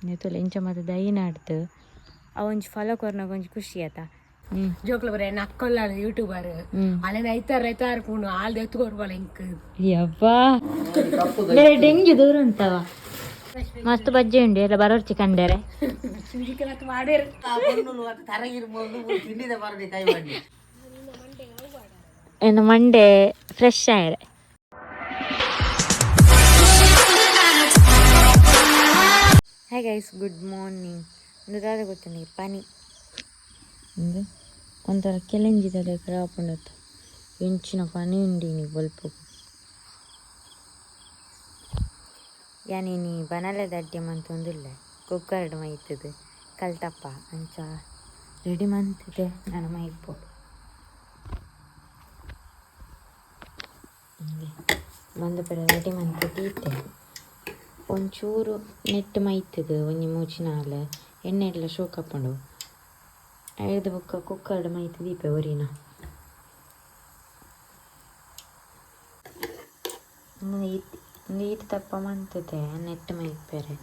ನೆತುಲ ಇಂಚ ಮಾತ ದೈನಾಡ್ದು ಅವೊಂಜಿ ಫಲ ಕೊರ್ನಾಗ ಒಂಜಿ ಖುಷಿ ಆತ. ಜೋಕ್ಲ ಬರ ನಕ್ಕೊಲ್ಲ ಯೂಟ್ಯೂಬರ್ ಅಲೆನ ಐತಾರ ಐತಾರ ಪೂನು ಆಲ್ ಎತ್ತು ಕೊರ್ಬಾಲ ಇಂಕ್. ಯವ್ವಾ, ಡೆಂಗ್ಯೂ ದೂರ ಉಂಟವ. ಮಸ್ತ್ ಬಜ್ಜೆ ಉಂಡು ಎಲ್ಲ ಬರೋರ್ಚಿ ಕಂಡರೆ. ಮಾಡೇರು. ಏನು ಮಂಡೆ ಫ್ರೆಶ್ ಆಯ್ರೆ. Hi guys, good morning. ಒಂದು ದಾದ ಗೊತ್ತುಂಡು ಪನಿ ಒಂದು ಒಂಥರ ಕೆಲೆಂಜಿದ ಆಪುಂಡತ್ತ. ಎಂಚಿನ ಪನಿ ಉಂಡು ಇನಿ ಬೊಲ್ಪುಗು. ಯಾನ್ ಇನಿ ಬನಲೆ ದಡ್ಡೆ ಮಂತೊಂದುಲ್ಲೆ. ಕುಕ್ಕರ್ಡ್ ಮೈತದು ಕಲ್ತಪ್ಪ ಅಂಚ ರೆಡಿ ಮಂತಿದೆ. ನಾನು ಮೈಪೊಡು ಬಂದ ಪರ ರೆಡಿ ಮಂತ್ ದೀತೆ. ಒಂಚೂರು ನೆಟ್ ಮೈತದು ಒಂಜಿ ಮೂಜಿ ನಾಲ್ ಎಣ್ಣೆ ಎಲ್ಲ ಶೋಕಪ್ಪುಂಡು. ಐದು ಬೊಕ್ಕ ಕುಕ್ಕರ್ಡ್ ಮೈತ್ ದೀಪೆ ಒರಿನ. ಈತ್ ಈತ್ ದಪ್ಪ ಮಂತದೆ ನೆಟ್ ಮೈಪೆರೆ.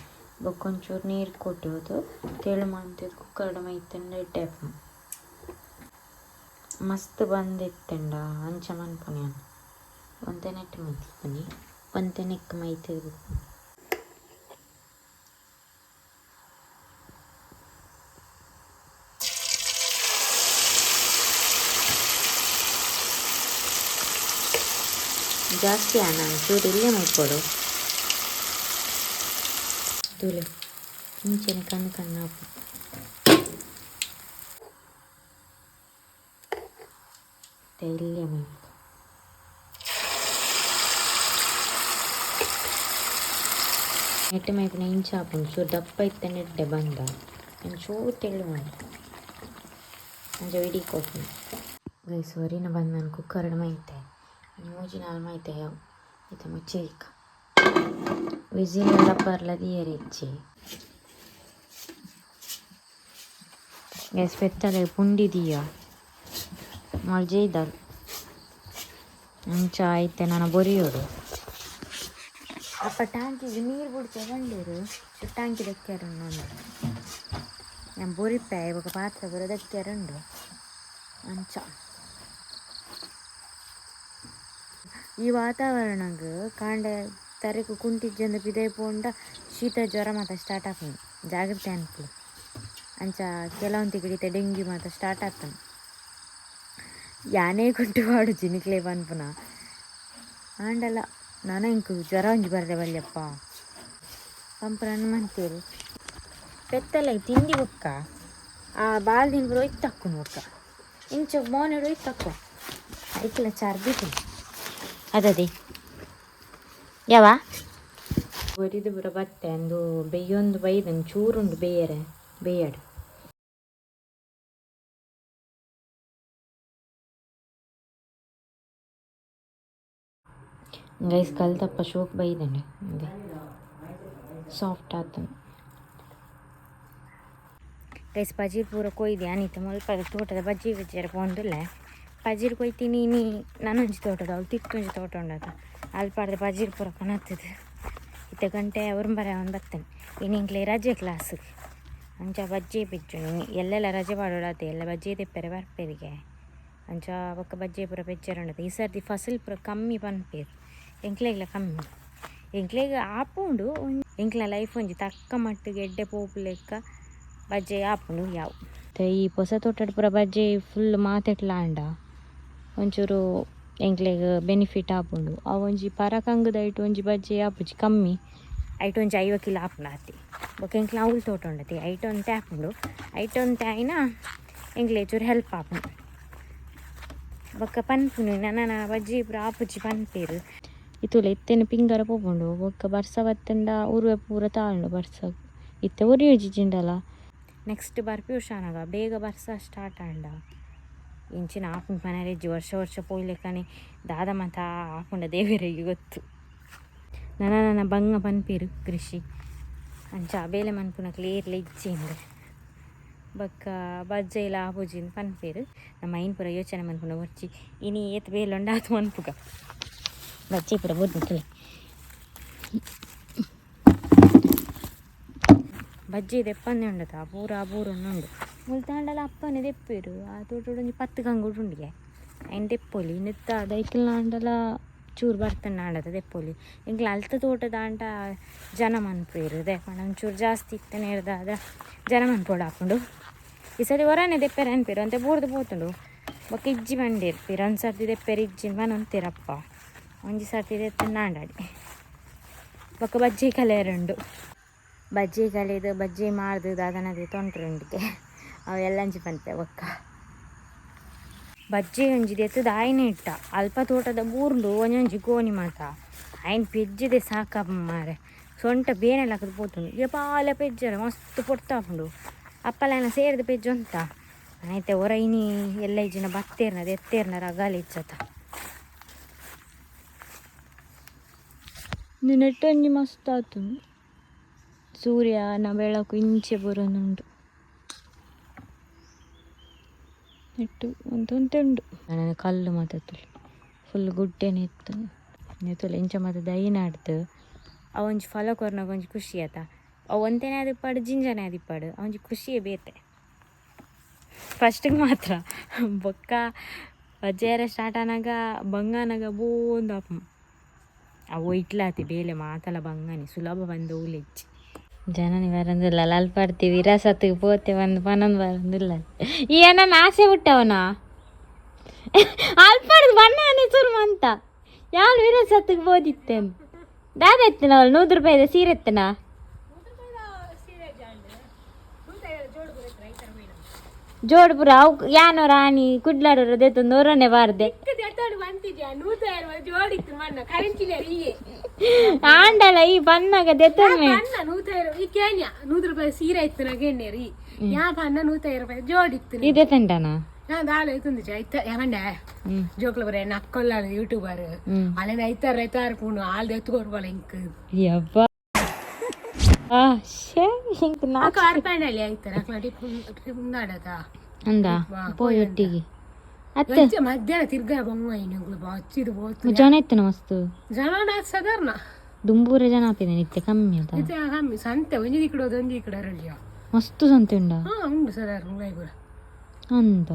ಬೊಕ್ಕ ಒಂಚೂರು ನೀರು ಕೊಟ್ಟುದು ತೆಳು ಮಂತುದು ಕುಕ್ಕರ್ಡ್ ಮೈತುಂಡ ಎಡ್ಡೆ ಆಪುಂಡು. ಮಸ್ತ್ ಬಂದಿತ್ತುಂಡ ಅಂಚ ಮನ್ಪುನಿ ಯಾನ್. ಒಂತೆ ನೆಟ್ ಮೈತಿಪ್ಪುನಿ, ಒಂತೆ ನೆಕ್ ಮೈತುದು. ಜಾಸ್ತಿ ಆನ ಚೂರು ಇಲ್ಲೇ ಮೈಪೊಡು. ತೂಲೆ ಇಂಚನೆ ಕಣ್ಣು ಕಣ್ಣು ಆಪುಂಡು. ಇಲ್ಲೇ ಮೈಪು. ನೆಟ್ ಮೈಪುನ ಇಂಚ ಆಪುಂಡು. ಚೂರು ದಪ್ಪ ಇತ್ತಂಡ ಎಡ್ಡೆ ಬಂದ ಒಂಚೂರು ತೆಳು ಮಾಡಿ ಅಂಚ ಇಡೀ ಕೊರ್ಪುನು. ಗೈಸ್, ಒರಿನ ಬಂದು ನಾನು ಕುಕ್ಕರ್ಡ್ ಮೈತೆ. ಒಂಜಿ ಮೂಜಿ ನಾಲ್ ಮೈತೆ ಯಾವು. ಇತ್ತೆ ಮುಚ್ಚೆ. ವಿಸಿಲ್ ಎಲ್ಲ ಬರ್ಲ ದೀಯರೆ ಇಜ್ಜಿ. ಗೈಸ್, ಪೆತ್ತಲೆ ಪುಂಡಿ ದೀಯ ಮಾಲ್ ಜೈದಲ್ ಅಂಚ ಐತೆ. ನಾನು ಬೊರಿಯೋಡು ಅಪ್ಪ ಟ್ಯಾಂಕಿಗೆ ನೀರು ಬುಡ್ಚ ಬಂಡೇರು. ಟ್ಯಾಂಕಿ ದಕ್ಕ್ಯಾರ ಉಂಡು. ನಾನು ಬೊರಿಪೆ ಇವಾಗ ಪಾತ್ರೆ ಬರೋ ದಕ್ಕ್ಯಾರ ಉಂಡು. ಅಂಚ ಈ ವಾತಾವರಣಗ್ ಕಾಂಡೆ ತರೆಕು ಕುಂಟಿಜ್ಜಂದು ಪಿದಯಿ ಪೋಂಡ ಶೀತ ಜ್ವರ ಮಾತ ಸ್ಟಾರ್ಟ್ ಆಪುಂಡು. ಜಾಗ್ರತೆ ಅನ್ಪುಲೆ. ಅಂಚ ಕೆಲವೊಂತಿ ಗಿಡಿತ ಡೆಂಗ್ಯೂ ಮಾತ ಸ್ಟಾರ್ಟ್ ಆತಂಡು. ಯಾನೇ ಕುಂಟು ಪಾಡುಜಿ ನಿಕ್ಲೆ ಪನ್ಪುನ ಆಂಡಲ ನನ ಎಂಕ್ ಜ್ವರ ಒಂಜಿ ಬರ್ರೆ ಬಲ್ಯಪ್ಪ ಪಂಪುನನ್ನು ಮಂತೇರು. ಪೆತ್ತಲ ತಿಂಡಿ ಬೊಕ್ಕ ಆ ಬಾಲ್ದಿನ ಪೂರ ಒಯ್ತಕ್ಕುನು. ಬೊಕ್ಕ ಇಂಚ ಮೋನೆಡ್ ಒಯ್ತಕ್ಕು. ಐಕ್ಲ ಚರ್ಬಿ ಅದದೆ ಯಾವ ಒರಿದು ಪೂರ ಬತ್ತೆ ಅಂದು ಬೆಯ್ಯೊಂದು ಬೈದನ್. ಚೂರುಂಡು ಬೇಯರೆ, ಬೇಯಡ್. ಗೈಸ್, ಕಲ್ತಪ್ಪ ಶೋಕ್ ಬೈದಂಡೆ. ಅದೇ ಸಾಫ್ಟ್ ಆತನ. ಗೈಸ್, ಪಜೀರ್ ಪೂರ ಕೊಯ್ದು ಅನಿತ ಮುಲ್ಪದ ತೋಟದ ಬಜ್ಜಿ ಬಜ್ಜಿಯರ ಪೋಂದುಲ್ಲೆ. ಪಜೀರ್ ಕೊಯ್ತೀನಿ ಇನಿ. ನನೊಂಜಿ ತೋಟದ ಅವ್ಲು ತಿತ್ತೊಂಜಿ ತೋಟ ಉಂಡತ. ಅಲ್ಪಾಡ್ದ ಪಜೀರ್ ಪೂರ ಕನತ್ತದು. ಇತ್ತೆ ಗಂಟೆ ಒರಂಬರ ಅವನು ಬರ್ತೇನೆ. ಇನಿ ಇಂಕ್ಲೆ ರಜೆ ಕ್ಲಾಸ್. ಅಂಚ ಬಜ್ಜಿ ಬಿಜ್ಜು ಇನಿ. ಎಲ್ಲೆಲ್ಲ ರಜೆ ಪಾಡೋಡಾತೆ. ಎಲ್ಲ ಬಜ್ಜಿ ತೆಪ್ಪೆರೆ ಬರ್ಪೆರಿಗೆ. ಅಂಚ ಬೊಕ್ಕ ಬಜ್ಜಿ ಪೂರ ಬೆಜ್ಜರ ಉಂಡತ. ಈ ಸರ್ತಿ ಫಸಲ್ ಪೂರ ಕಮ್ಮಿ ಪನ್ಪೇರು. ಎಂಕ್ಲೆಗ್ಲ ಕಮ್ಮಿ, ಎಂಕ್ಲೆಗ್ ಆಪುಂಡು. ಎಂಕ್ಲ ಲೈಫ್ ಒಂಜಿ ತಕ್ಕ ಮಟ್ಟಿಗೆ ಎಡ್ಡೆ ಪೋಪು ಲೆಕ್ಕ ಬಜ್ಜೆ ಆಪುಂಡು ಯಾವು. ಈ ಪೊಸ ತೋಟಡ್ ಪೂರ ಬಜ್ಜೆ ಫುಲ್ ಮಾತೆಟ್ಲ ಆಂಡ ಒಂಚೂರು ಎಂಕ್ಲೆಗ್ ಬೆನಿಫಿಟ್ ಆಪುಂಡು. ಅವು ಒಂಜಿ ಪರಕಂಗದ ಐಟ್ ಒಂಜಿ ಬಜ್ಜೆ ಆಪುಜಿ, ಕಮ್ಮಿ. ಐಟ್ ಒಂಜಿ 50 ಕಿಲೋ ಆಪುಂಡು ಆತೆ. ಬೊಕ್ಕ ಎಂಕ್ಲ ಅವ್ಲು ತೋಟ ಉಂಡತಿ, ಐಟ್ ಒಂತೆ ಆಪುಂಡು. ಐಟ್ ಒಂತೆ ಆಯಿನ ಎಂಕ್ಲೆ ಚೂರು ಹೆಲ್ಪ್ ಆಪುಂಡು. ಬೊಕ್ಕ ಪನ್ಪುನು ನನ ಬಜ್ಜಿ ಪೂರ ಆಪುಜಿ ಪನ್ಪೇರು. ಇತೂಲೆ ಇತ್ತೆನೆ ಪಿಂಗಾರ ಪೋಪುಂಡು. ಬೊಕ್ಕ ಬರ್ಸ ಬತ್ತಂಡ ಉರುವೆ ಪೂರ ತಾಳುಂಡು. ಬರ್ಸ ಇತ್ತೆ ಒರಿಯುಜಿ ಜಿಂಡಲ. ನೆಕ್ಸ್ಟ್ ಬರ್ಪಿ ಹುಷಾನಾಗ ಬೇಗ ಬರ್ಸ ಸ್ಟಾರ್ಟ್ ಆಂಡ ಇಂಚಿನ ಆಪುಂಡು ಪನರೆಜ್ಜಿ. ವರ್ಷ ವರ್ಷ ಪೋಯ್ಲೆಕ್ಕನೆ ದಾದ ಮಾತ ಆಪುಂಡ ದೇವರಿಗೆ ಗೊತ್ತು. ನನ ನನ್ನ ಬಂಗ ಪನ್ಪೇರು ಕೃಷಿ. ಅಂಚ ಬೇಲೆ ಮನ್ಪುನಕ್ಲು ಏರ್ಲ ಇಜ್ಜಿ. ಬೊಕ್ಕ ಬಜ್ಜೈಲ ಆಪುಜಿ ಪನ್ಪೇರು. ನಮ್ಮ ಐನ್ ಪೂರ ಯೋಚನೆ ಮನ್ಪುನ ಬೊರ್ಚಿ. ಇನಿ ಏತ್ ಬೇಲೆ ಉಂಡು ಆತು ಮನ್ಪುಗ. ಬಜ್ಜಿ ಪೂರ ಬೊರ್ದು. ಬಜ್ಜಿ ದೆಪ್ಪಂದೆ ಉಂಡತ ಪೂರ ಬೂರೊಂದು ಉಂಡು. ಮುಲ್ತಾಂಡಲ ಅಪ್ಪನೆ ದೆಪ್ಪೇರು. ಆ ತೋಟೋಡು ಒಂಜಿ 10 ಕಂಗುಡು ಉಂಡಿಗೆ ಐನ್ ದೆಪ್ಪೊಲಿ. ನೆತ್ತ ದೈಕಲ್ನಾಂಡಲ ಚೂರು ಬರ್ತನಾಂಡದ ದೆಪ್ಪೊಲಿ. ಎಂಕ್ಲ ಅಲ್ತ ತೋಟದಾಂಡ ಜನ ಮನ್ಪೇರು ದೆ ಪಂಡ ಒಂಚೂರು ಜಾಸ್ತಿ ಇತ್ತನೇ ಇರ್ದಾದ ಜನ ಮನ್ಪೊಡಾಪುಂಡು. ಈ ಸರಿ ಹೊರನೆ ದೆಪ್ಪೆರೆ ಅನ್ಪೇರು ಅಂತೆ ಬೂರ್ದು ಪೋತುಂಡು. ಬೊಕ್ಕ ಇಜ್ಜಿ ಬಂಡೇರು ಪಿರ ಒಂದು ಸರ್ತಿ ದೆಪ್ಪೆರೆ ಇಜ್ಜಿ ಬನೊಂತೀರಪ್ಪ. ಒಂಜಿ ಸರ್ತಿ ದೆತ್ತನಾಂಡಾಡಿ ಬೊಕ್ಕ ಬಜ್ಜಿ ಕಲೆಯರುಂಡು. ಬಜ್ಜಿ ಕಲೆದು ಬಜ್ಜಿ ಮಾರ್ದು ದಾದನದಿ ತೊಂಟ್ರುಂಡಿಗೆ ಅವು ಎಲ್ಲಂಚಿ ಪನ್ಪೆ. ಬೊಕ್ಕ ಬಜ್ಜಿ ಒಂಜಿ ದೆತ್ತದ ಆಯ್ನೆ ಇಟ್ಟ ಅಲ್ಪ ತೋಟದ ಬೂರ್ಂಡು ಒಂಜೊಂಜಿ ಗೋಣಿ ಮಾತ ಆಯ್ನ ಪೆಜ್ಜಿದೆ ಸಾಕಪ್ಪ ಮಾರೆ. ಸೊಂಟ ಬೇನೆಲ್ಲ ಹಾಕದು ಪೋತುಂಡು. ಏಪಾಲ ಪೆಜ್ಜರ ಮಸ್ತ್ ಪೊರ್ತಾಪುಂಡು. ಅಪ್ಪಲೈನ ಸೇರಿದ ಪೆಜ್ಜು ಅಂತ ಆಯ್ತೆ ಹೊರ ಇನಿ ಎಲ್ಲ ಇಜ್ಜಿನ ಬತ್ತೇರ್ನ ಎತ್ತೇರ್ನ ರಗಾಲಿ ಇಚ್ಚತ ನೆಟ್ಟೊಂಜಿ ಮಸ್ತ್ ಆತುಂಡು. ಸೂರ್ಯನ ಬೆಳಕು ಇಂಚೆ ಬರೋನುಂಡು. ನೆಟ್ಟು ಒಂತೊಂತೆ ಉಂಡು. ನನಗೆ ಕಲ್ಲು ಮಾತತ್ತುಲು ಫುಲ್ ಗುಡ್ಡೆನೆ ಇತ್ತು. ನೆತ್ತುಲು ಇಂಚ ಮಾತ ದೈ ನಾಡ್ದು ಅವೊಂಜಿ ಫಲ ಕೊರ್ನಾಗ ಒಂಜಿ ಖುಷಿ ಆತ. ಅವು ಒಂತೆನೇ ಆದಿಪ್ಪಾಡು ಜಿಂಜನೆ ಆದಿಪ್ಪಾಡು ಒಂಜಿ ಖುಷಿಯೇ ಬೇತೆ. ಫಸ್ಟಿಗೆ ಮಾತ್ರ ಬೊಕ್ಕ ಬಜ್ಜೆರೆ ಸ್ಟಾರ್ಟ್ ಆನಾಗ ಬಂಗಾನಾಗ ಬೋಂದು ಆಪುಂಡು. ಅವು ಇಟ್ಲಾತಿ ಬೇಲೆ ಮಾತಲ ಬಂಗಾನೆ ಸುಲಭ ಬಂದು ಉಲೆಜ್ಜಿ ಜನನಿ ಬರಂದಿಲ್ಲ. ಅಲ್ಪಾಡ್ತೀವಿ ವಿರಾಸತ್ತಿಗೆ ಪೋತೆ ಬಂದು ಪನ್ನೊಂದು ಬರಂದಿಲ್ಲ. ಈ ನನ್ನ ಆಸೆ ಬಿಟ್ಟವನ ಅಲ್ಪಾಡ್ದು ಬಣ್ಣನೆ ಶುರು ಅಂತ ಯಾರು ವಿರಾಸತ್ತಿಗೆ ಬೋದಿತ್ತೇನು ದಾದ ಎತ್ತಿನ ಅವಳು 100 ರೂಪಾಯಿದ ಸೀರೆ ಎತ್ತನ ಜೋಡ್ಪುರ ಅವು ಯಾನೋ ರಾಣಿ ಕುಡ್ಲಾಡೋರು ದೇತೊಂದು ಒರನೆ ಬಾರ್ದೆ. ಆಂಡಲ ಈ ಬನ್ನಾಗ ದೆತ್ತೊಮ್ಮೆ 100 ರೂಪಾಯಿ ಸೀರೆ ಇತ್ತು ನಗೆಣ್ಣೇರಿ ಯಾ ಬಣ್ಣ 150 ರೂಪಾಯಿ ಜೋಡಿತ್ತು. ಇದೇ ತಂಡನ ನಾನು ದಾಳ ತುಂದಿಜ ಐತ ಯಾವಂಡೆ ಜೋಕ್ಲ ಬರೇ ನಕ್ಕೊಲ್ಲ ಯೂಟ್ಯೂಬರ್ ಅಲ್ಲೇನ ಐತಾರ ಐತಾರ ಪೂಣು ಆಲ್ದ ಎತ್ತುಕೊರ್ಬಲ್ಲ ಇಂಕ್. ಯವ್ವ ಶೇ ಇಂಕ್ ನಾ ಕಾರ್ಪಣ್ಣಲ್ಲಿ ಐತಾರ ಉಂದಾಡದ. ಅಂದ ಪೋಯ್ ಒಟ್ಟಿಗೆ ಅತ್ತೆ. ಮಧ್ಯಾಹ್ನ ತಿರ್ಗಾ ಬೊಮ್ಮ ಇಂಗ್ಲು ಬಚ್ಚಿದು ಬೋತು. ಜನ ಇತ್ತನ ಮಸ್ತ್. ಜನ ಸಾಧಾರಣ. ದುಂಬೂರ ಜನ ಆಪಿದೆ ನಿತ್ಯ ಕಮ್ಮಿ ಅದ. ಇತ್ತೆ ಕಮ್ಮಿ ಸಂತೆ ಒಂಜಿ ಈ ಕಡೆ ಒಂಜಿ ಈ ಕಡೆ ಅರಳಿಯ. ಮಸ್ತ್ ಸಂತೆ ಉಂಡ. ಹಾ ಉಂಡು ಸಾಧಾರಣ ಉಂಗಾಯಿ ಅಂದ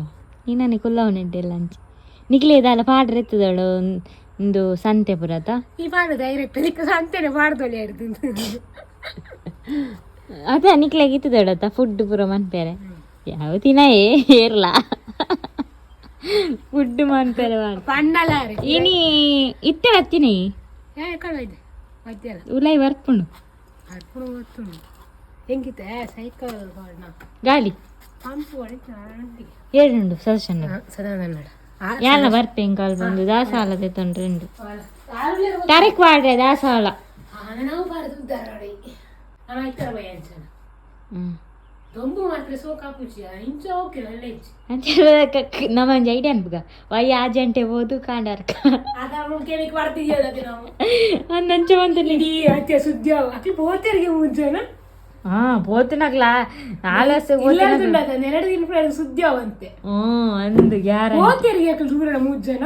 ನೀನನೆ ಕುಲ್ಲವನೆಡ್ಡೆಲ್ಲ ಅಂಚಿ ನಿಕ್ಲೆ ದಾಲ ಪಾಡ್ರೆ ಎತ್ತದಳು ಒಂದು ಸಂತೆ ಪುರತ. ಈ ಪಾಡು ಡೈರೆಕ್ಟ್ ನಿಕ್ಕ ಸಂತೆನೆ ಪಾಡ್ದೊಳಿ ಹಿಡ್ದು. ಅದೇ ನಿಕ್ಲೆಗ್ ಇತ್ತದಳತ್ತ ಫುಡ್ ಪೂರ ಮನ್ಪೇರೆ ಯಾವ ದಿನ ಏರ್ಲ ಫುಡ್ ಮನ್ಪೇರೆ ಪಣ್ಣಲ. ಇನಿ ಇತ್ತೆ ಬತ್ತೀನಿ. ಕಡೆ ಮಧ್ಯಾಹ್ನ. ಉಲೈ ಬರ್ಪುಂಡು. ಅರ್ಪುಣ ಗೊತ್ತುಂಡು ಹೆಂಗಿತ್ತೆ ಸೈಕಲ್ ಗಾಲಿ ಪಂಪ್. ಏಳುಂಡು ಸದಸ್ಯನ. ಸದಾನಂದ. ಯಾಲ ಬರ್ಪೆ ಇಂಕಾಲ್ ಬಂದು ದಾಸಾಲ ತೊಂದ್ರೆ ಉಂಡು ತರಕ್ ವಾಡ್ರೆ ದಾಸಾಲ. ನಾವು ದೊಂಬು ಮಾತ್ರ ಸೋಕಾಪುಜಿ ಇಂಚ ಓಕೆ ನಲ್ಲ. ನಮ್ಮ ಒಂಜಿ ಐಡಿಯಾ ಅನ್ಪುಗ ವೈ ಆಜಂಟೆ ಹೋದು ಕಾಂಡಾರ್ಕ. ಕೆಮಿಕ್ ಬರ್ತಿದ್ಯಲ್ಲ ನಾವು. ಅಂಚ ಬಂತು. ಇಡೀ ಅತ್ಯ ಸುದ್ದಿ ಅಕ್ಲಿ ಪೋತೆರಿಗೆ ಮುಂಚೆನ. ಹಾ ಪೋತುನಗ್ಲ ಆಲಸ. ಎರಡು ದಿನ ಸುದ್ದಿ ಅವಂತೆ. ಹ್ಮ್ ಅಂದು ಯಾರ ಪೋತೆರಿಗೆ ಅಕ್ಲಿ ದೂರ ಮೂಜನ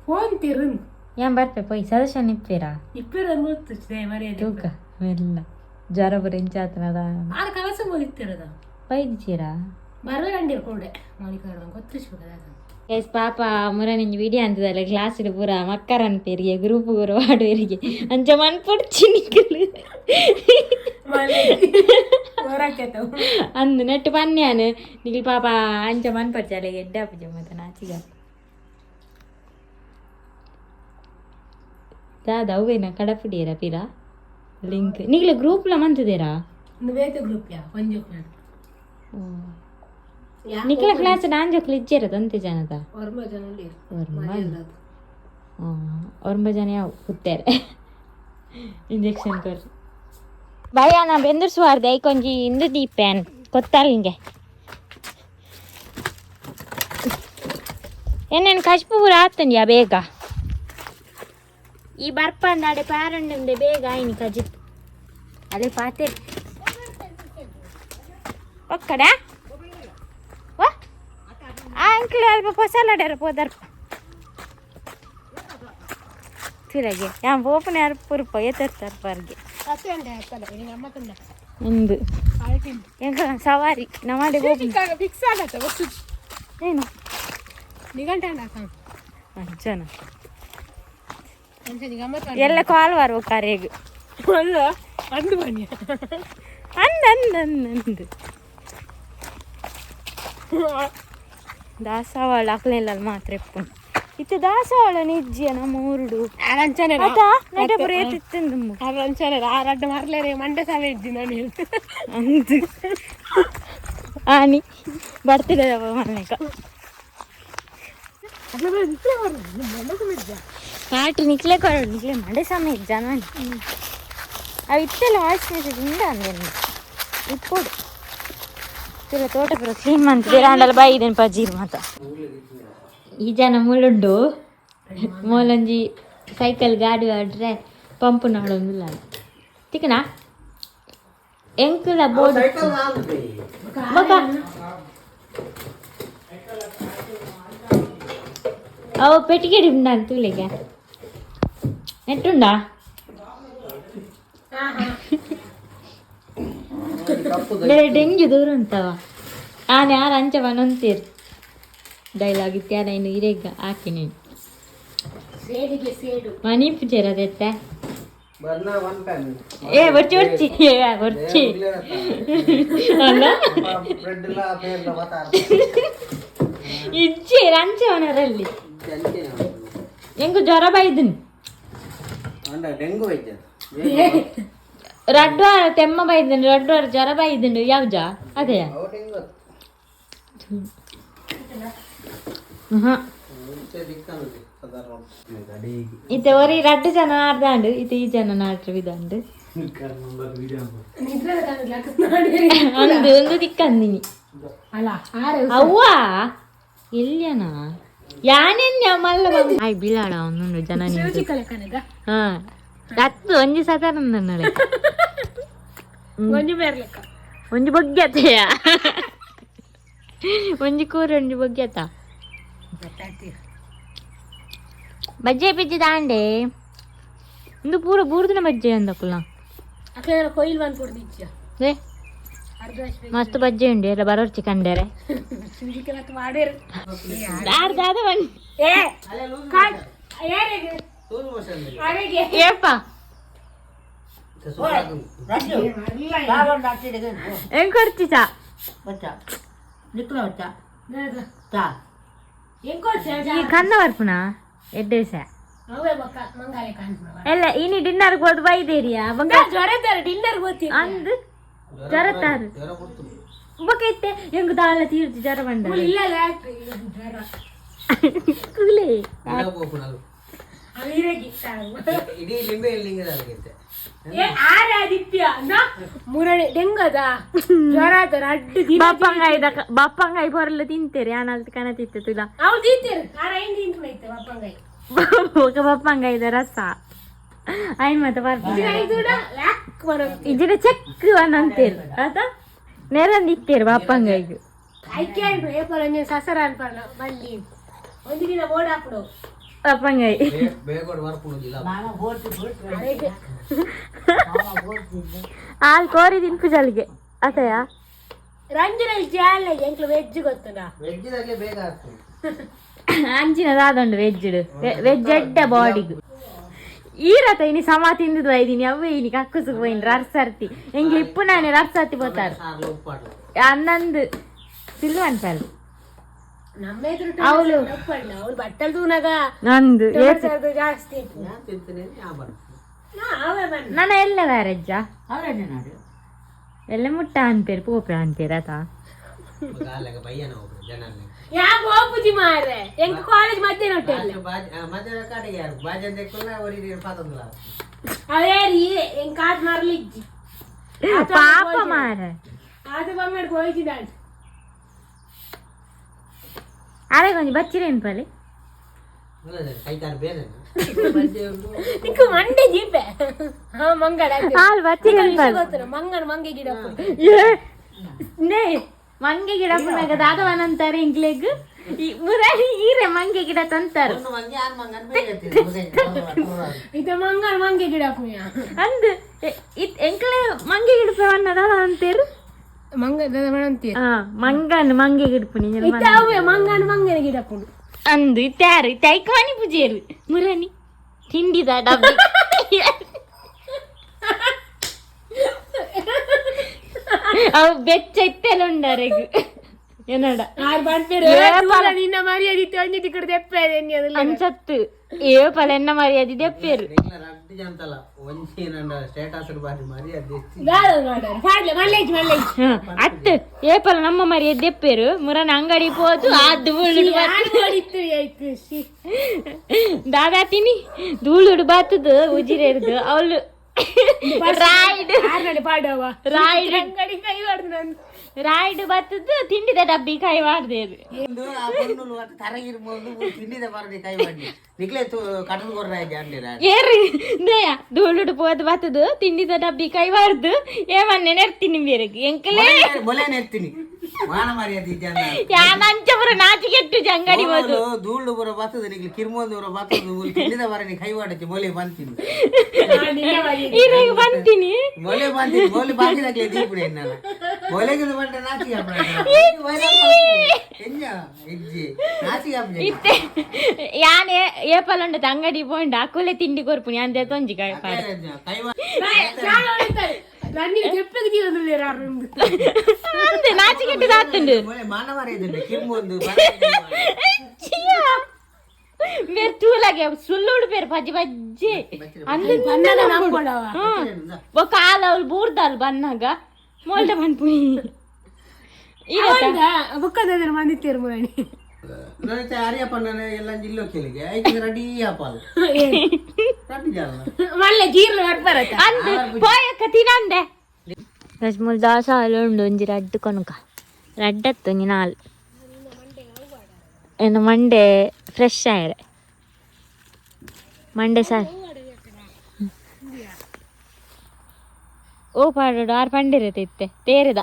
ಫೋನ್ ತಿರು. ಏನ್ ಬರ್ಪೆ ಪೋಯ್ ಸದಸ್ಯ ಇಪ್ಪೇರಾ. ಇಪ್ಪೇರ ಗೊತ್ತು ಮರ್ಯಾದೆ. ತೂಕ ಮೆಲ್ಲ ಜ್ವರ ಬರ ಇಂಚಾತನದ. ಆರು ಕಲಸ ಬೋದಿತ್ತಿರದ. ಪೈದಿಚೀರಾ. ಬರವೆ ಅಂಡಿರ್ ಕೂಡೆ ಮೌನಿಕ ಗೊತ್ತಿಸ್. ಎಸ್ ಪಾಪ ಮುರ ನಿಂಜಿ ವಿಡಿಯೋ ಅಂತದಲ್ಲ ಕ್ಲಾಸ್ ಪೂರ ಮಕ್ಕರ ಅನ್ಪೇರಿಗೆ ಗ್ರೂಪ್ ಪೂರ ವಾಡುವರಿಗೆ ಅಂಚ ಮನ್ಪೊಡ್ಚಿ ನಿಕ್ಕಲು. ಅಂದು ನೆಟ್ಟು ಪನ್ಯಾನು ನಿಖಿಲ್ ಪಾಪ ಅಂಚ ಮನ್ಪಡ್ಚಾಲೆ ಎಡ್ಡೆ ಮತ್ತ ನಾಚಿಗ ದಾದ ಅವೇನ ಕಡಪುಡಿಯರ ಪಿರ ಲಿಂಕ್ ನಿಖಿಲ ಗ್ರೂಪ್ಲ ಮಂತದೇರಾ. ಬೇತೆ ಗ್ರೂಪ್ ಯಾ ಒಂಜಿ. ನಿಖಿಲ ಕ್ಲಾಸ್ ನಾಂಜೋಕ್ಲು ಇಜ್ಜೇರ ಅಂತೆ ಜನದ. ಒರ್ಮ ಜನ. ಒರ್ಮ ಜನ ಯಾವ ಕುತ್ತೇರೆ ಇಂಜೆಕ್ಷನ್ ಕೊರ್ ಭಯ ನಾ ಬೆಂದರ್ಸುವಾರ್ದೆ ಐಕೊಂಜಿ ಇಂದು ದೀಪೇನ್ ಕೊತ್ತಾಲಿಂಗೆ ಏನೇನು ಕಚ್ಪು ಪೂರ ಆತಂದ್ಯಾ ಬೇಗ ಈ ಬರ್ಪಂದಾಡೆ ಪ್ಯಾರಂಡೆ ಬೇಗ ಆಯ್ನಿ ಕಜಿಪ್ ಅದೇ ಪಾತೆ ಒಕ್ಕಡ ವಾ ಅಂಕ್ಲು ಅಲ್ಪ ಪೊಸಲಾಡರ ಪೋದರ್ಪ ತುರಗೆ ಯಾನ್ ಪೋಪುನ ಅರ್ಪುರ್ಪ ಎತ್ತರ್ತಾರ್ಪರ್ಗೆ. ಒಂದು ಎಂಕ ಸವಾರಿ ನಮಾಡೆ ಹೋಗಿ ಫಿಕ್ಸ್ ಆಗತ್ತ ವಸ್ತು ಏನು ನಿಘಂಟ ಅಂಚನ ಅಂಚ ಗಮ್ಮತ್ ಎಲ್ಲ ಕಾಲ್ ವಾರ ಕರೆಗ್ ಅಲ್ಲ ಅಂದು ಬನ್ನಿ ಅಂದ ಅಂದ ಅಂದ ಅಂದು ದಾಸವಾಳ ಅಕ್ಲೆಲ್ಲ ಮಾತ್ರ ಎಪ್ಪು ಇತ್ತೆ ದಾಸವಾಳ ನಿಜ್ಜಿಯ ನಮ್ಮ ಊರುಡು ಅಂಚನೆ ಅತ ನಟ ಪುರ ಏತಿತ್ತಂದು ಅಂಚನೆ ಆ ರಡ್ಡ ಮರ್ಲೇರೆ ಮಂಡೆ ಸಾವೆ ಇದ್ದಿ ನಾನು ಅಂದು ಆನಿ ಬರ್ತಿಲ್ಲ ಮನೆಕ ಪಾಟಿ ನಿಕ್ಲೆ ಕೊರಡು ನಿಕ್ಲೆ ಮಂಡೆ ಸಮಯ ಜನ ಅವು ಇತ್ತೆಲ್ಲ ವಾಯ್ಸ್ ಮೆಸೇಜ್ ಉಂಡ ಅಂದೆ ಇಪ್ಪೋಡು ಇತ್ತೆಲ್ಲ ತೋಟ ಪೂರ ಕ್ಲೀನ್ ಮಂತ್ ಆಂಡಲ ಬೈದೇನು ಪಜೀರ್ ಮಾತ ಈ ಜನ ಮುಳ್ಳುಂಡು ಮೂಲೊಂಜಿ ಸೈಕಲ್ ಗಾಡಿ ಆಡ್ರೆ ಪಂಪ್ ನಾಡೊಂದಿಲ್ಲ ತಿಕ್ಕನಾ ಎಂಕುಲ ಬೋರ್ಡ್ ಬೊಕ ಅವು ಪೆಟ್ಟಿಗೆ ಉಂಡ ತೂಲೆಗೆ ನೆಟ್ಟುಂಡಾ ಬೇರೆ ಡೆಂಗ್ಯೂ ದೂರ ಉಂಟವ ಆನೆ ಆರು ಅಂಚ ಬನೊಂತೀರ್ ಡೈಲಾಗ್ ಇತ್ಯಾರ ಇನ್ನು ಇರೇಗ ಹಾಕಿ ನೀನು ಸೇಡಿಗೆ ಸೇಡು ಮನಿ ಪೂಜೆ ಬರ್ನ ಒನ್ ಪ್ಯಾನ್ ಏ ಬರ್ಚಿ ಬರ್ಚಿ ಏ ಬರ್ಚಿ ಅಲ್ಲ ಬ್ರೆಡ್ ಎಲ್ಲ ಪೇರ್ಲ ಮಾತಾಡ ಇಜ್ಜಿ ಅಂಚವನರಲ್ಲಿ ಎಂಕು ಜ್ವರ ಬೈದನ್ ಅಂಡ ಡೆಂಗು ವೈದ್ಯ ರಡ್ಡು ವಾರ ತೆಮ್ಮ ಬೈದನ್ ರಡ್ಡು ವಾರ ಜ್ವರ ಬೈದನ್ ಯಾವ್ಜ ಅದೇ ಅವು ಡೆಂಗು ಹಾ ದಿಕ್ಕಂದೆ ಸಾಧಾರಣ ಇತ್ತೆ ಒರಿ ರಡ್ಡು ಜನ ನಾಡ್ದಾಂಡು ಇತ್ತೆ ಈ ಜನ ನಾಡ್ರು ಇದಂಡು ನಿದ್ರೆ ನೋಡಿ ಅಂದು ಒಂದು ದಿಕ್ಕಂದಿನಿ ಅಲ್ಲ ಆರೆ ಅವ್ವ ಎಲ್ಲಿಯನ ಯಾನೆನ್ಯ ಮಲ್ಲ ಆಯ್ ಬಿಳಾಡ ಒಂದುಂಡು ಜನ ನಿಂತು. ಚಿಕ್ಕಲೆ ಕನಗ ಹಾ ಹತ್ತು ಒಂಜಿ ಸತಾನಂದನ್ನಳೆ ಒಂಜಿ ಬೇರ್ಲೆಕ್ಕ ಒಂಜಿ ಬೊಗ್ಗ್ಯತೆಯ ಒಂಜಿ ಕೂರ ಒಂಜಿ ಬೊಗ್ಗ್ಯತ ಬಜ್ಜೆ ಬಿಜ್ಜಿ ದಾಂಡೆ ಇಂದು ಪೂರ ಬೂರ್ದಿನ ಬಜ್ಜೆ ಅಂದಕುಲ್ಲ ಅಕ್ಲೆ ಕೊಯ್ಲ್ ಬಂದು ಕೊಡ್ದಿಚ್ಚ ಏ ಅರ್ಧ ಮಸ್ತ್ ಬಜ್ಜೆ ಉಂಡು ಎಲ್ಲ ಬರೋರ್ಚಿ ಕಂಡರೆ ಶಿವಜಿಕೆಲ್ಲ ಮಾಡ್ಯಾರ ದಾದ ಬನ್ನಿ ಏ ಕಾಟ್ ಯಾರಿಗೆ ಅರೆಗೆ ಏಪ ಹೆಂಗ್ ಕೊಡ್ತಿ ಚಾ ಈ ಕನ್ನ ಬರ್ಪುನ ಎಡ್ಡೆ ಸಾ ಅವೇ ಬಕ್ಕ ಮಂಗಾಲೆ ಕಾಣ್ಮ ಎಲ್ಲ ಇನಿ ಡಿನ್ನರ್ ಹೋದ್ ಬೈದೇರಿಯಾ ಬಂಗ ಜ್ವರ ಇದ್ದಾರೆ ಡಿನ್ನರ್ ಗೊತ್ತಿ ಅಂದು ಜ್ವರ ತಾರು ಬೊಕೈತೆ ಹೆಂಗ್ ದಾಳ ತೀರ್ತಿ ಜ್ವರ ಬಂದ ಇಲ್ಲ ಜ್ವರ ಕೂಲೆ ಅವಿರಗಿ ಇಡೀ ಲಿಂಬೆ ಇಲ್ಲಿಂಗ್ ಆಗೈತೆ ಏ ಆರ ದಿಪ್ಯ ಅಂದ ಮುರಳಿ ಡೆಂಗದ ಜ್ವರ ಆತರ ಅಡ್ಡು ದಿನ ಬಾಪಂಗಾಯಿ ದಕ ಬಾಪಂಗಾಯಿ ಬರಲ್ಲ ತಿಂತೇರಿ ಆನಲ್ತ ಕಣ ತಿತ್ತುಲ್ಲ ಅವ್ಳು ತಿಂತೀರಿ ಆರ ಐದು ತಿಂತು ಬಪ್ಪಂಗಾಯಿ ఒక ಬಪ್ಪಂಗಾಯಿದ ರಸ ಐನ್ ಮತ್ತೆ ಬರ್ಪುನ ಐದು ಲ್ಯಾಕ್ ಬರೋದು ಇಜಿಡ ಚೆಕ್ ಅಂತೀರಿ ಆತ ನೇರಂದು ಇತ್ತೇರು ಬಾಪಂಗಾಯಿಗೆ ಐಕೆ ಏಪಲ ಸಸರ ಅನ್ಪಲ್ಲ ಮಲ್ಲಿ ಒಂದು ದಿನ ಬೋರ್ಡ್ ಹಾಕ್ಬಿಡು ಬಾಪಂಗಾಯಿ ಬೇಗೋಡ್ ಬರ್ಪುಣುದಿಲ್ಲ ಅರೆಗೆ ಹಾಲು ಕೋರಿ ತಿನ್ಪು ಜಲ್ಗೆ ಆತಯ ರಂಜನ ಜಾಲ ಎಂಕ್ಲು ವೆಜ್ ಗೊತ್ತದ ವೆಜ್ಜಿದಾಗೆ ಬೇಗ ಆಗ್ತದೆ ಅಂಚಿನ ದಾದಂಡು ವೆಜ್ ವೆಜ್ ಎಡ್ಡ ಬಾಡಿಗು ಈ ರಥ ಇನಿ ಸಮ ತಿಂದಿದ್ದು ಐದಿನಿ ಅವೇ ಇನಿ ಕಕ್ಕುಸುಕು ಹೋಯಿನಿ ರರ್ಸರ್ತಿ ಎಂಗೆ ಇಪ್ಪು ನಾನೇ ರರ್ಸರ್ತಿ ಪೋತಾರು ಸಾರ್ಲ ಉಪ್ಪಾಡ್ಲ ಅನ್ನಂದು ಸಿಲ್ಲು ಅನ್ಪಲ್ ನಮ್ಮ ಎದುರು ಅವ್ಳು. ಅವಳು ಬಟ್ಟಲ್ ತೂನಾಗ ನಂದು ಟೊಮೆಟೊ ಜಾಸ್ತಿ ಇತ್ತು. ನಾನು ತಿಂತೀನಿ ಯಾ ಬರ್ತೀನಿ ನಾ ಅವೇ ಬಣ್ಣ ನನ್ನ ಎಲ್ಲ ವ್ಯಾರಜ್ಜ ಎಲ್ಲ ಮುಟ್ಟ ಅಂತೀರಿ ಪೋಪೆ ಅಂತೀರ ಆತ ಅಲ್ಲಾಗ ಬಯ್ಯನ ಒಬ್ರು ಜನ ಅಲ್ಲ ಯಾಕೆ ಹೋಗ್ಬುಜಿ ಮಾರ್ರೆ ಎಂಕ್ ಕಾಲೇಜ್ ಮಧ್ಯಾಹ್ನ ಹೊಟ್ಟೆ ಮಧ್ಯಾಹ್ನ ಕಾಟಿಗೆ ಯಾರು ಬಾಜಿ ಅಂತ ಕುಲ್ಲ ಅವರಿಗೆ ಪಾತಂದಿಲ್ಲ ಅವೇ ರೀ ಎಂಕ್ ಕಾಟ್ ಮಾರ್ಲಿಜ್ಜಿ ಪಾಪ ಮಾರ ಅದು ಬಂಗಡ್ ಹೋಯ್ತಿದ್ದಾಳೆ ಅರೆ ಕೊಂಚ ಬಚ್ಚಿರೇನು ಪಲ್ಲಿ ಕೈತಾರ ಬೇರೆ ನಿಂಕು ಮಂಡೆ ಜೀಪೆ ಹಾ ಮಂಗಡ ಹಾಲು ಬಚ್ಚಿರೇನು ಪಲ್ಲಿ ಗೊತ್ತಲ್ಲ ಮಂಗನ ಮಂಗೆ ಗಿಡ ನೇ ಮಂಗೆ ಗಿಡ ಪುನಗ ದಾದವನಂತಾರೆ ಇಂಗ್ಲೆಗ್ ಮುರಾರಿ ಈರೆ ಮಂಗೆ ಗಿಡ ತಂತಾರು. ಒಂದು ಮಂಗೆ ಆನ್ ಮಂಗನ್ ಬೇಗ ತಿನ್ನು. ಇತ್ತ ಮಂಗನ ಮಂಗೆ ಗಿಡ ಪುಣ್ಯ. ಅಂದ್ ಇತ್ ಎಂಕಲೆ ಮಂಗೆ ಗಿಡಪ ಅನ್ನದ ಅಂತೇರು. ಮಂಗ ಅಂತೀರ. ಹಾ, ಮಂಗನ್ ಮಂಗೆ ಗಿಡಪುನಿ. ಇತ್ತ ಅವೇ ಮಂಗನ ಮಂಗನ ಗಿಡ ಪುಣು. ಅಂದು ಇತ್ತಾರು ತೈಕಾನಿ ಪೂಜೆರು ಮುರಾನಿ ತಿಂಡಿದ ಡಬ್ಬಿ ಅವು ಬೆಚ್ಚ ಇತ್ತೆಲ್ಲ ಉಂಡಾರೆಗ್ ಏನಡ. ಆರು ಬಂದ್ಪೇರು ನಿನ್ನ ಮರ್ಯಾದೆ ಇತ್ತು ಒಂಜಿ ತಿಕ್ಕಡು ತೆಪ್ಪೆ ಅದೆಲ್ಲ. ಅನ್ಸತ್ತು ಏ ಪಲ ಎನ್ನ ಮರ್ಯಾದೆ ದೆಪ್ಪೇರು. ನಿಕ್ಲ ರಡ್ಡ್ ಜಂತಲ ಒಂಜಿ ನನ್ನ ಸ್ಟೇಟಸ್ ಬಾರಿ ಮರ್ಯಾದೆ ಎತ್ತಿ. ದಾದ ಮಾಡ್ಯಾರ ಪಾಡ್ಲೆ ಮಲ್ಲೇಜ್ ಮಲ್ಲೇಜ್. ಹ, ಅತ್ತು ಏಪಲ ನಮ್ಮ ಮರ್ಯಾದೆ ದೆಪ್ಪೇರು ಮುರನ ಅಂಗಡಿ ಪೋದು ಅದು ಬುಳ್ಳುಡು. ಮಾಡಿತ್ತು ಆಯ್ತು she. ದಾದಾ ತಿನಿ ಧೂಳುಡು ಬಾತದು ಉಜಿರೆರ್ದು ಅವಳು ರಾಯ್ಡ್. ಆರ್ನಲ್ಲಿ ಪಾಡವ. ರಾಯ್ಡ್. ಅಂಗಡಿ ಕೈ ಹೊಡ್ದು ನಾನು. ರಾಯ್ಡ್ ಬತ್ತದ್ದು ತಿಂಡಿದ ಡಬ್ಬಿ ಕೈ ವಾರ್ದೇರು. ಒಂದು ಆ ಪೊಣ್ಣುಲು ಅಟ್ ತರಗಿರ್ಬೋದು ತಿಂಡಿದ ಬರದಿ ಕೈ ಮಾಡಿ ನಿಕ್ಲೆ ಕಟದ ಕೊರ್ರ ಜಾಂಡಿರ. ಏರು ದಯ ಧೂಳುಡು ಪೋದು ಬತ್ತದು ತಿಂಡಿದ ಡಬ್ಬಿ ಕೈ ವಾರ್ದು ಏಮನ್ನೆ ನೆರ್ತೀನಿ ಬೇರೆಗ್ ಎಂಕಲೇ. ಮೊಲೆ ನೆರ್ತೀನಿ ಮಾನ ಮರ್ಯಾದೆ ಇದ್ದ. ಯಾನಂಚ ಪುರ ನಾಚಿಕೆಟ್ಟು ಅಂಗಡಿ ಹೋದು. ಧೂಳು ಬರೋ ಬತ್ತದ ನಿಕ್ಲೆ ಕಿರ್ಮೊಂದು ಬರೋ ಬತ್ತದ ತಿಂಡಿದ ಬರನಿ ಕೈ ಮಾಡಚ್ಚಿ ಮೊಲೆ ಬಂತೀನಿ. ನಿನ್ನ ಮರ್ಯಾದೆ. ಈರೆಗ್ ಬಂತೀನಿ. ಮೊಲೆ ಬಂತೀನಿ ಮೊಲೆ ಬಾಕಿದಾಗ್ಲೆ ದೀಪುಡೆ ಎನ್ನಲ್ಲ ಮೊಲೆಗೆ ಬಂಟ ನಾಚಿಗೆ ಎಂಜ ಇಜ್ಜಿ ನಾಚಿಗೆ ಆಪುಜಿ. ಇತ್ತೆ ಯಾನೆ ಏಪಲ್ ಉಂಡತ ಅಂಗಡಿ ಪೋಂಡ ಅಕುಲೆ ತಿಂಡಿ ಕೊರ್ಪುನಿ ಅಂದೆ ತೊಂಜಿ ಕೈ ಪಾಡ್. ಕೈ ನನಗೆ ತೆಪ್ಪೆಗೆ ಜೀವನದಲ್ಲಿ ಯಾರು ಅಂದೆ ನಾಚಿಕೆಟ್ಟು ದಾತುಂಡು. ಮೊಲೆ ಮಾನ ಮರ್ಯಾದೆ ಕಿರ್ಮೊಂದು. ಬೇರೆ ತೂಲಾಗೆ ಸುಳ್ಳುಡು ಬೇರೆ ಬಜ್ಜಿ ಬಜ್ಜಿ ಅಂದು. ಬಣ್ಣದ ನಂಬೋಡವ. ಬೊಕ್ಕ ಆಲ ಅವ್ಳು ಬೂರ್ದಾಲ್ ಬನ್ನಾಗ ಮೋಲ್ಡ ಪನ್ಪುನಿ. ಬುಕ್ಕದ ಮಂದಿ ಮುರಣಿ. ನನಗೆ ಅರಿಯಪ್ಪನ ಎಲ್ಲ ಜಿಲ್ಲೋ ಕೇಳಿಗೆ ಐಕೆ ರೆಡಿ ಆಪಾಲ್ ರೆಡಿ ಜಾಲ. ಮಲ್ಲೆ ಜೀರ್ಲ ಬರ್ತಾರತ್ತ. ಅಂದ್ ಪೋಯಕ್ಕ ತಿನಂದೆ ರಜ್ಮುಲ್ ದಾಸ ಉಂಡು ಒಂಜಿ ರಡ್ಡ್ ಕೊನಕ ರಡ್ಡತ್ತು ಒಂಜಿ ನಾಲ್ ಏನು ಮಂಡೆ ಫ್ರೆಶ್ ಆಯ್ರೆ ಮಂಡೆ ಸಾರ್ ಓ ಪಾಡೋಡು ಆರು ಪಂಡಿರತ್ತೆ ಇತ್ತೆ ತೇರೆದ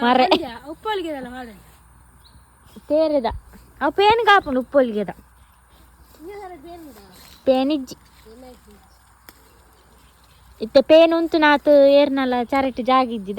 ಮರೆ. ಉಪ್ಪೊಲಿಗೆದಲ್ಲ ಮಾಡ. ತೇರೆದ ಅವು ಪೇನ್ ಕಾಪುಂಡು ಉಪ್ಪೊಲಿಗೆದ ಪೇನಿಜ್ಜಿ ಇತ್ತೆ ಪೇನ್ ಉಂತು ನಾತು ಏರ್ನಲ್ಲ ಚರಟ್ ಜಾಗಿಜ್ಜಿ.